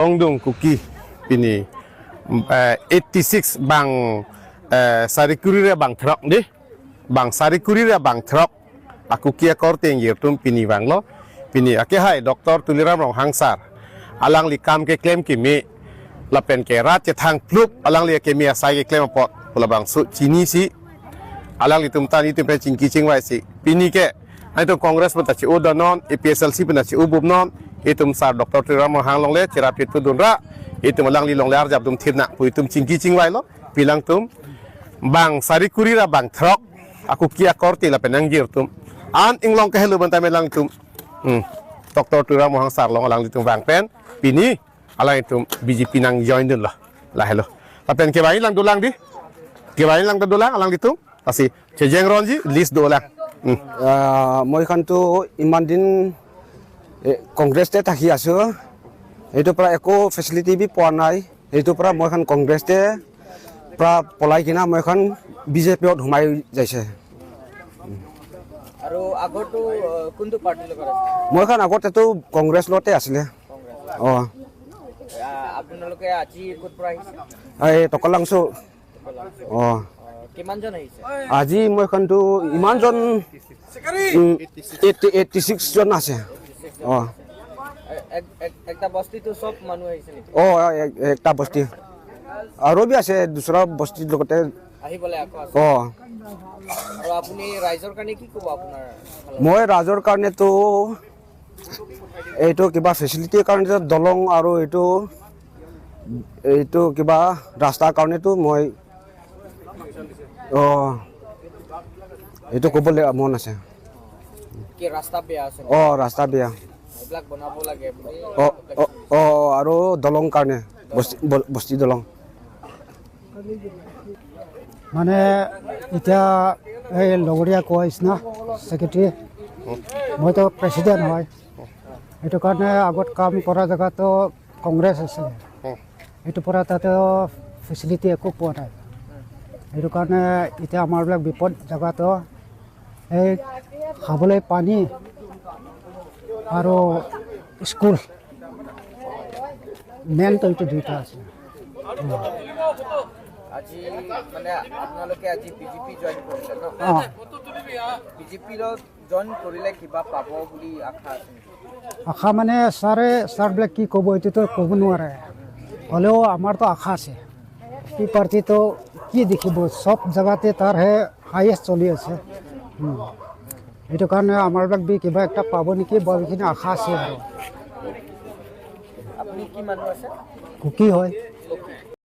Longdong Kuki pini 86 bang sarikuri bang trok di bang sarikuri bang trok aku kia korteng yertum pini bang lo pini ake hai Dr. Tuliram Rong Hangsar alang li kam ke claim ki mi la pen ke rat che thang plup alang li ke mi asai ke claim pot pula bang su chini si alang li tum tan itu pe chingki ching wai si pini ke ai to Congress pun ta chi udanon APSLC pun ta chi ubub non itum sar Dr. Tuliram Rong Hang long le chirap tu dun ra itum alang li long le arjab dum thirna pu itum chingki ching wai lo pilang tum bang sarikuri ra bang trok aku kia korti la penang jir tum an inglong ke helu bantai melang tum Dr. Tuliram Rong Hang sar long alang litum bang pen pini alang itum BJP nang join dun lah lah hello la pen ke bain lang dulang di ke bain lang dulang alang litum asi chejeng ronji list dolang. মই খানতো ইমান দিন কংগ্ৰেছতে থাকি আছোঁ। এইটোৰ পৰা একো facility B পোৱা নাই। সেইটোৰ পৰা মই খান কংগ্ৰেছতে পৰা পলাই কিনা মই খান বিজেপিত সোমাই যাইছে। আৰু আগৰটো কোনটো পাৰ্টিৰ লগত আছিল? মই খান আগতেতো কংগ্ৰেছ লগতে আছিলে। কংগ্ৰেছ। অঁ। আপোনালোকে আজি ক'ত পৰা আহিছে? এই টকলাংচু। অঁ। কিমানজন আহিছে? আজি মই খানতো ইমানজন 86 জন আছে অঁ। একটা বস্তিটো চব মানুহ আহিছে নেকি? অঁ, একটা বস্তি আৰু বি আছে দুসৰা বস্তিৰ লগতে। আহিবলৈ আকৌ আছে? অঁ। আৰু আপুনি ৰাইজৰ কাৰণে কি ক'ব আপোনাৰ ফালৰ? মই ৰাজৰ কাৰণেতো এইটো কিবা ফেচিলিটিৰ কাৰণে দলং আৰু এইটো এইটো কিবা ৰাস্তাৰ কাৰণেতো মই অঁ এইটো ক'বলৈ মন আছে। কি ৰাস্তা বেয়া আছে নেকি? অঁ, ৰাস্তা বেয়া। এইবিলাক বনাব লাগে বুলি। অঁ অঁ অঁ আৰু দলং কাৰণে বস্তি বস্তি দলং। মানে এতিয়া এই লগৰীয়া কোৱা নিচিনা ছেক্ৰেটাৰী, মইতো প্ৰেচিডেণ্ট হয়। সেইটো কাৰণে আগত কাম কৰা জেগাতো কংগ্ৰেছ আছিলে। সেইটো পৰা তাতে ফেচিলিটি একো পোৱা নাই। সেইটো কাৰণে এতিয়া আমাৰবিলাক বিপদ জেগাতো এই খাবলৈ পানী আৰু স্কুল মেইনটো এইটো দুইটা আছে। আজি মানে আপোনালোকে আজি বিজেপি জইন কৰিলে ন? অঁ। বিজেপিত জইন কৰিলে কিবা পাব বুলি আশা আছে নেকি? আশা মানে ছাৰে ছাৰবিলাক কি ক'ব এইটোতো ক'ব নোৱাৰে। হ'লেও আমাৰতো আশা আছে। কি পাৰ্টিটো কি দেখিব, চব জেগাতে তাৰহে হায়েষ্ট চলি আছে। সেইটো কাৰণে আমাৰবিলাক বি কিবা একটা পাব নেকি বহুখিনি আশা আছে আৰু। আপুনি কি মানুহ আছে? কুকি হয়।